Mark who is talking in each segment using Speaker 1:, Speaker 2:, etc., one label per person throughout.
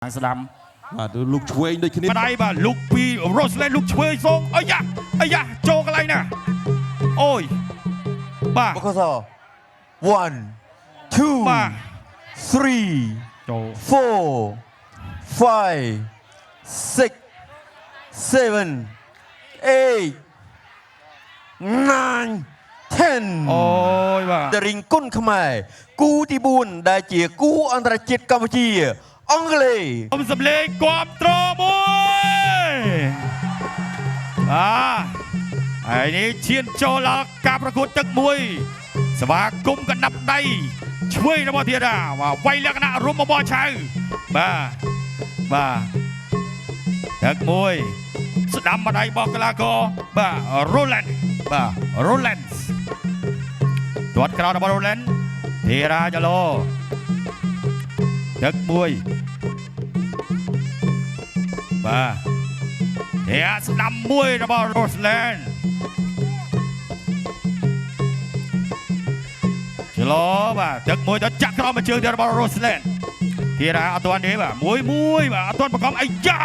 Speaker 1: ខាងស្ដាំ
Speaker 2: បាទលោកឆ្វេងដូចគ្នា
Speaker 1: ម្ដាយបាទលុកពី Rosland លុកឆ្វេងសងអាយ៉ាអាយ៉ាចូលកន្លែងណាអូយបាទ
Speaker 3: បកស1 2
Speaker 1: បាទ
Speaker 3: 3
Speaker 1: ចូល
Speaker 3: 4 5 6 7 8 9 10
Speaker 1: អូយបាទ
Speaker 3: តរិងគុណខ្មែរគូទី4ដែលជាគូអន្តរជាតិកម្ពុជា អង់គ្លេស
Speaker 1: អុំសំលេងគាំទ្រមួយបាទហើយនេះឈានចូលដល់ការប្រកួតទឹកមួយ ស្វាគមន៍កណ្ដាប់ដៃឆ្វេងរបស់ធារាបាទវាយលក្ខណៈរុំបបរឆៅបាទបាទទឹកមួយ ស្ដាំម្ដាយរបស់កីឡាករបាទ Roland បាទ Roland ទាត់ក្រោយរបស់ Roland ធីរាចឡូទឹកមួយបាទធាស្ដាំមួយរបស់ Roland ចឡូបាទទឹកមួយទៅចាក់ក្រោមមួយជើងទៀតរបស់ Roland ធីរាអត់ទាន់ទេបាទមួយមួយបាទអត់ទាន់បង្កំអីយ៉ា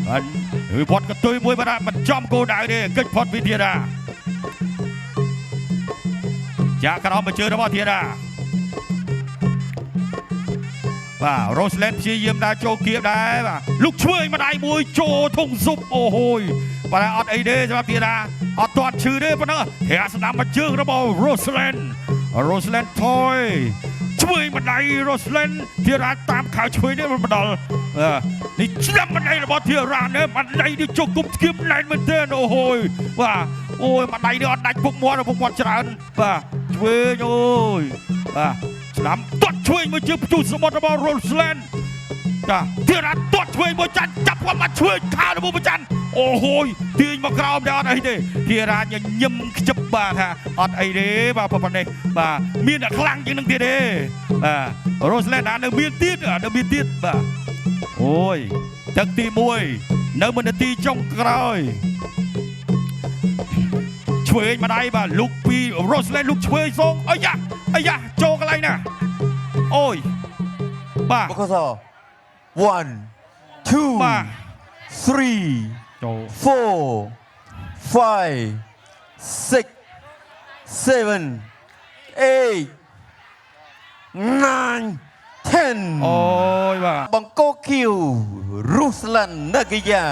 Speaker 1: បាទវិវត្តកតុយមួយបាទមិនចំគោលដៅទេកិច្ចផុតពីធីរាចាក់ក្រោមមួយជើងរបស់ធីរាបាទ Roseland ព្យាយាមដើរចូលគៀបដែរបាទលុកឆ្វេងម្ដាយមួយចូលធុងស៊ុបអូហូយបាទអត់អីទេសម្រាប់ធីរាអត់ទាន់ឈឺទេប៉ុណ្ណឹងធាស្ដាំមួយជើងរបស់ Roseland Roseland ថយឆ្វេងម្ដាយ Roseland ធីរ៉ាតាមខៅឆ្វេងនេះមិនដល់អឺនេះឆ្នាំម្ដាយរបស់ធីរ៉ានេះម្ដាយនេះជុកគុំធៀបណែនមែនទែនអូហូយបាទអូយម្ដាយនេះអត់ដាច់ពុកមាត់ពុកមាត់ច្រើនបាទឆ្វេងអូយបាទស្ដាំទាត់ឆ្វេងមួយជើងផ្ទុះសមុទ្ររបស់ Roseland ចាធីរ៉ាទាត់ឆ្វេងមួយចាន់ចាប់គាត់មកឆ្វេងខារបស់ប្រច័នអូហូយទាញមកក្រោមដែរអត់អីទេធីរ៉ាញញឹមខ្ជិបបាទថាអត់អីទេបាទប៉ុណ្ណេះបាទមានតែខ្លាំងជាងនឹងទៀតទេបាទ Roseland អានៅមានទៀតនៅមានទៀតបាទអូយទឹកទី1នៅមួយនាទីចុងក្រោយឆ្វេងម្ដាយបាទលុកពី Roseland លុកឆ្វេងសងអាយ៉ាអាយ៉ាចូលកន្លែងណាអូយបាទ
Speaker 3: បកស1 2
Speaker 1: បាទ
Speaker 3: 3
Speaker 1: ចូល
Speaker 3: 4 5 6 7 8 9 10
Speaker 1: អូយបាទ
Speaker 3: បង្គោលខៀវរុស្លានណាហ្គាយ៉ា